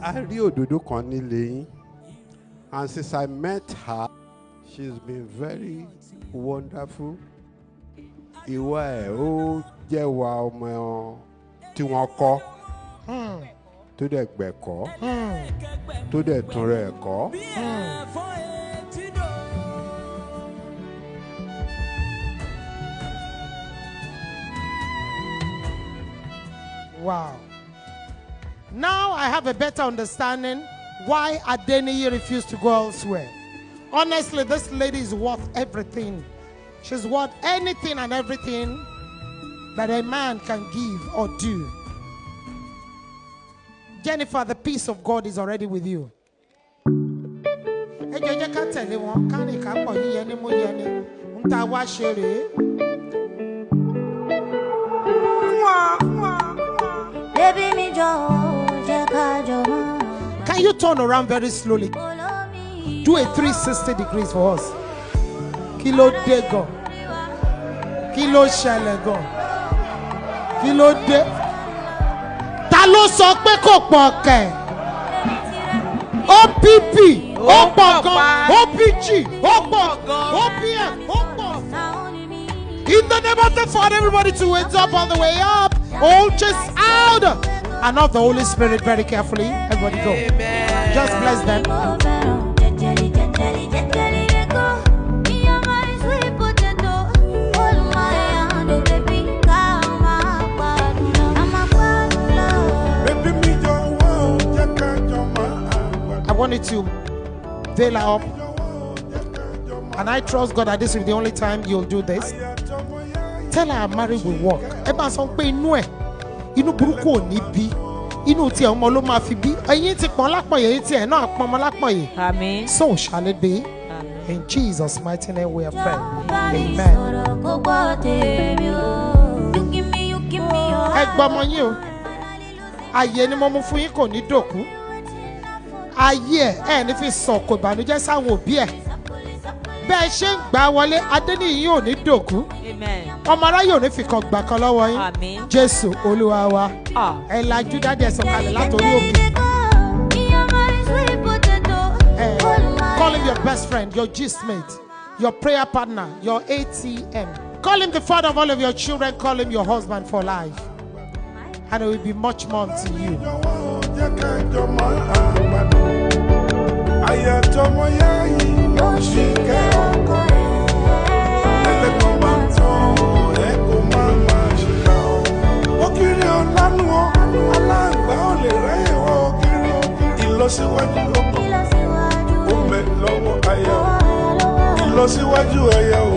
A rí òdòdó kan nílé yín, and since I met her, she's been very wonderful. Ìwà ẹ̀ ó jẹ́wà ọmọ tí wọ́n kọ́, tó dẹ̀ gbẹ̀kọ́, tó dẹ̀ tún rẹ̀ kọ́. Wow. Now I have a better understanding why Adeniyi refused to go elsewhere. Honestly, this lady is worth everything. She's worth anything and everything that a man can give or do. Jennifer, the peace of God is already with you. Ẹ jọ̀ọ́, jẹ́ ká tẹ̀lé wọn, ká rìn ká pọ̀, yíyẹ ní mú yẹ ní. Ń ta wá ṣe rèé. Baby mi jọ̀wọ́, jẹ́ ká jọ máa. Can you turn around very slowly? Olómi. Do a 360 degrees for us. Kí ló dé gan? Kí ló ṣẹlẹ̀ gan? Kí ló dé? Ta ló sọ pé kò pọ̀ kẹ̀? OPP ó pọ̀ gan, OPG ó pọ̀, OPF ó pọ̀. In the name of the Father, everybody to wake up on the way up. All just out. And of the Holy Spirit very carefully. Everybody go. Just bless them. Mo fẹ́ràn jẹjẹrẹ jẹjẹrẹ jẹjẹrẹ lẹ́kọ̀ọ́. You're my sweet potato. Hold my hand, oh baby, ká máa gbádùn lọ. Ká máa gbádùn lọ. Baby mi jọ̀wọ́, jẹ́ ká jọ máa gbádùn. I want you to veil her up. Jọ̀wọ́, jẹ́ ká jọ máa And I trust God that this will be the only time you'll do this. Aya tọmọ yá yìí. Tell her her marriage will work. Ẹ bá sọ pé inú ẹ̀, inú burúkú ò ní bí. Inú tiẹ̀ ọmọ ló máa fi bí. Ẹyin ti pọ́n lápọ̀yè, ẹyin tiẹ̀ náà pọ́n ọmọ lápọ̀yè. Àmín. So shall it be. Àmín. In Jesus' mighty name we are praying. Bá mi Amen. sọ̀rọ̀ kó gbọ́ tèmi o. You give me your Ẹ gbọ́ ọmọ yín o. Ayé ni mo mú fún yín, kò ní dòkú. Ayé ẹ̀ ẹ̀ ní fi sọ̀kò ìbànújẹ́ sáwọn òbí ẹ̀. Bẹ́ẹ̀ ṣe ń gbà wọlé, Adéníyì ò ní dòkú. Amen. Ọmọ aráyé ò ní fi kan gbà kan lọ́wọ́ yín. Àmín. Jésù Olúwa wa. Ah. Ẹ lajú dáadé, ẹ sọ̀kalẹ̀ látòrí òkè. You're my sweet potato. Hold my Call him your best friend, your gist mate, your prayer partner, your ATM. Call him the father of all of your children. Call him your husband for life. And it will be much more to you. Jọ̀wọ́, jẹ́ ká jọ máa gbádùn. Aya tọmọ yá yìí ló ń ṣìkẹ́ ọkọ rẹ̀. Ẹlẹ́gbọ̀n bá ń tán ẹ kó má máa ṣìkà o. Ògiri ọ̀lànà o, aláǹgbá ò lè ráyè wọ ògiri. Ìlọsíwájú ọkọ Ìlọsíwájú ó ń bẹ lọ́wọ́ aya o. Ìlọsíwájú aya o.